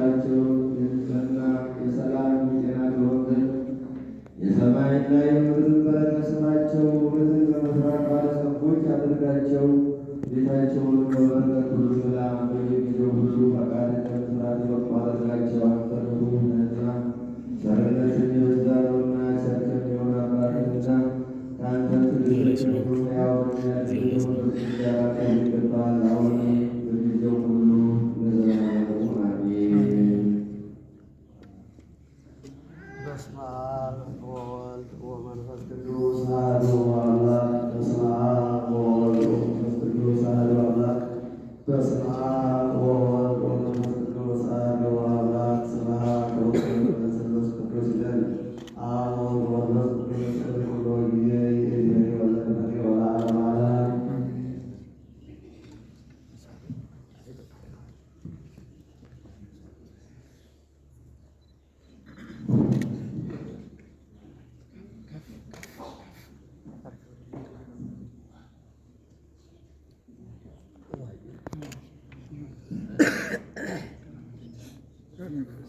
ቤታቸውን የንጽሕና የሰላም የጤና ትሆን ዘንድ የሰማይና የምድርን በረከት ስጣቸው። እውነትን በመስራት ባለጸጎች አድርጋቸው። ቤታቸውን በበረከት ሁሉ ምላ። በየጊዜው ሁሉ ፈቃድን ለመስራት የበቁ አድርጋቸው። አንተ ርኅሩህ ነህና ቸርነትህም የበዛ ነውና፣ ቸር ከሚሆን አባትህና ከአንተ ትዕግስትን ሕያው ከሚያደርግ ከመንፈስ ጋር ክብር ይገባሃል፣ አሁንም በጊዜው ሁሉ ለዘላለሙ አሜን። በስመ አብ ወወልድ ወመንፈስ ቅዱስ አሐዱ አምላክ። በስመ አብ ወወልድ ወመንፈስ ቅዱስ አሐዱ አምላክ። በስመ አብ ወወልድ ወመንፈስ ቅዱስ አሐዱ አምላክ። ስብሐት ወስብሐት ቅዱስ ይላል። አብ ወወልድ ወመንፈስ ቅዱስ ኩሎ ጊዜ ይእዜኒ ወዘልፈኒ ወለዓለመ ዓለም።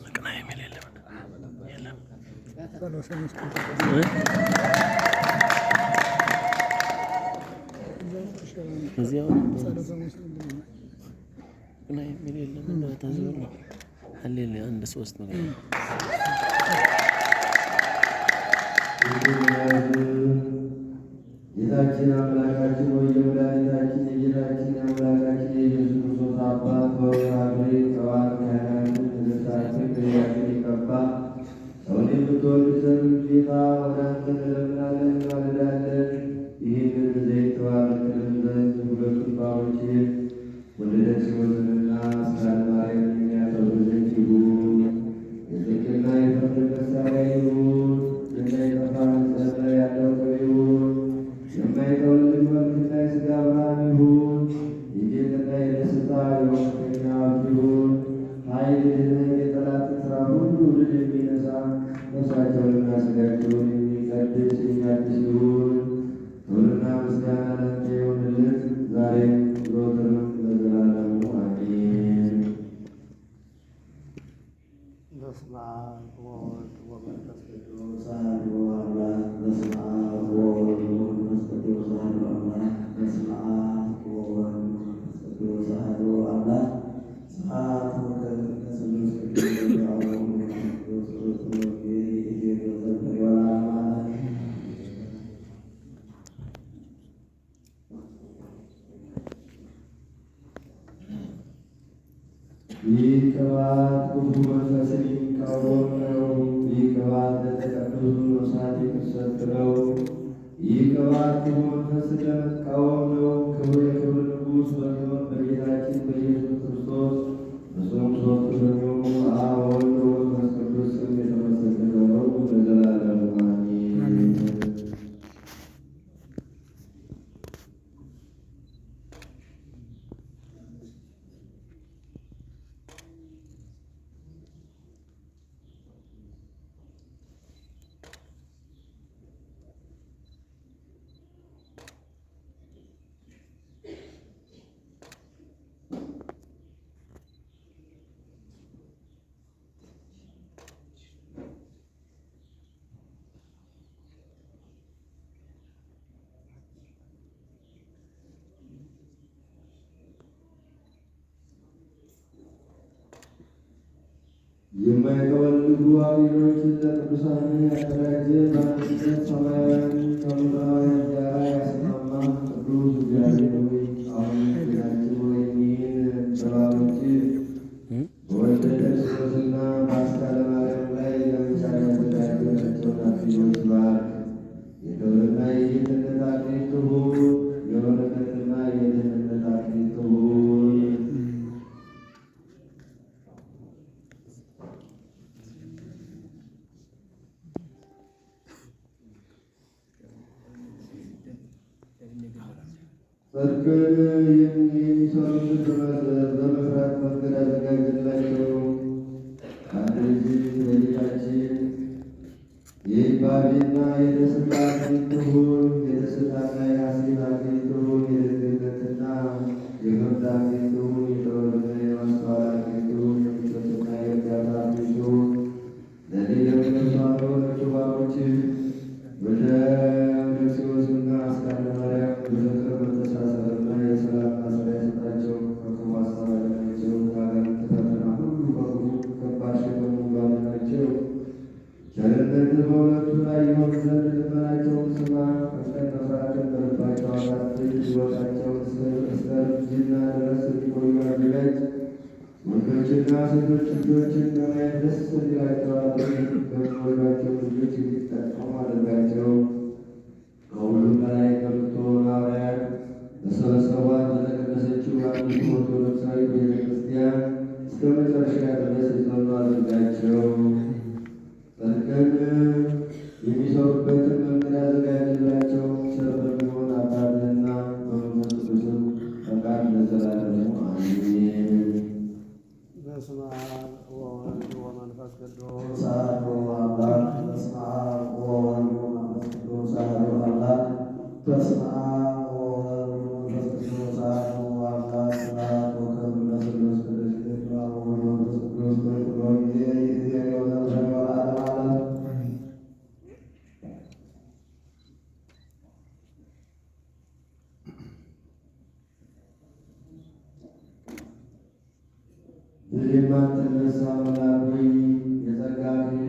ቅና የሚል የለም የለም። እዚያው ቅና የሚል የለም። እንደው ተዝብር ነው ሀሌል አንድ ሶስት ነው። ጌታችን አምላካችን ሆይ የመድኃኒታችን የጌታችን የአምላካችን የኢየሱስ ክርስቶስ አባት ሆይ አክሊል ቅባት ካህናትን ነገሥታትን ገያትን የቀባ ሰውን የምትወድ ዘንድ ጌታ ወደ አንተ እንለምናለን እንማልዳለን። ይህንን ዘይት ትባርክልን ዘንድ ሁለቱን ባሮችህን ወልደ ሲኦልንና አስካለ ማርያምን የሚያከብር ዘንድ ይሁን። የጽድቅና የፍርድ መሳሪያ ይሁን። የማይጠፋ ንጽሕና ያለው ቅቤ ይሁን። የማይጠወልግ መልክና የሥጋ ብርሃን ይሁን። የጌጥና የደስታ የእውነተኛ ሀብት ይሁን። ኃይል፣ ድህነት፣ የጠላትን ሥራ ሁሉ ድል የሚነሳ ነፍሳቸውንና ሥጋቸውን የሚቀድስ የሚያድስ ይሁን። ክብርና ምስጋና ለአንተ ይሁንልን ዛሬም ዘወትርም ለዘላለሙ አሜን። በስመ አብ ወወልድ ወመንፈስ ቅዱስ አሐዱ አምላክ። በስመ አብ ወወልድ ወመንፈስ ቅዱስ አሐዱ አምላክ። በስመ አብ ወወልድ ወመንፈስ ቅዱስ አሐዱ አምላክ። ስብሐት ወክብር ለስሉስ ቅዱስ ወለወልድ ወመንፈስ ቅዱስ ወለወልድ ይእዜኒ ወዘልፈኒ ወለዓለመ ዓለም። ይህ ቅባት ክፉ መንፈስን የሚቃወም ነው። ይህ ቅባት ለተቀደሱ ነፍሳት የሚሰጥ ነው። ይህ ቅባት ክፉ መንፈስን ለመቃወም ነው። ክብር የክብር ንጉሥ በሚሆን በጌታችን በኢየሱስ ክርስቶስ እርሱም ሦስት በሚሆኑ አብ ወልድ ወመንፈስ ቅዱስ ስም የተመሰገነ ነው ለዘላለሙ አሜን። የማይጠወልጉ አክሊሎችን ለቅዱሳን ያደራጀ በአንድነት ሰማያውያን ከምድራውያን ጋር ያስማማ ቅዱስ እግዚአብሔር ሆይ አሁን ጌታችን ሆይ እኒህን በባሮችህ በወልደ ክርስቶስና በአስካለ ማርያም ላይ ለመጫን ያዘጋጀናቸውን አክሊሎች ባርክ። የክብርና የጌትነት አክሊል ትሁን። የበረከትና የደህንነት አክሊል ትሁን። ጽድቅን የሚሰሩትን በመስራት መንገድ አዘጋጅላቸው። አንድ ልጅ በጌታችን የይባቤና የደስታ አክሊል ትሁን። የደስታና የሐሴት አክሊል ትሁን። የደግነትና የፍርድ አክሊል ትሁን። የጥበብና የማስተዋል አክሊል ትሁን። የምቾትና የእርጋታ ወንዶችና ሴቶች ልጆችን በማየት ደስ እንዲላቸው አድርግ። በሚወዷቸው ልጆች እንዲጠቀሙ አድርጋቸው። ከሁሉም በላይ ከምትሆን ሐዋርያት በሰበሰቧት በተቀደሰችው በአንዲቱ ኦርቶዶክሳዊ ቤተ ክርስቲያን እስከ መጨረሻ ድረስ የጸኑ አድርጋቸው። ጽድቅን የሚሰሩበትን መንገድ አዘጋጅላቸው። ቸር በሚሆን አባትህና በመንፈስ ቅዱስም ፈቃድ ለዘላለሙ አሜን። በስመ አብ ወወልድ ወመንፈስ ቅዱስ አሐዱ አምላክ። በስመ አብ ወወልድ ወመንፈስ ቅዱስ አሐዱ አምላክ። በስመ አብ ወወልድ ወመንፈስ ቅዱስ አሐዱ አምላክ። ስብሐት ወክብር ለስሉስ ቅዱስ ወወልድ ወመንፈስ ቅዱስ በኩሉ ጊዜ ይእዜኒ ወዘልፈኒ ወለዓለመ ዓለም። ድል የማትነሳ አምላክ ሆይ የጸጋ አክሊል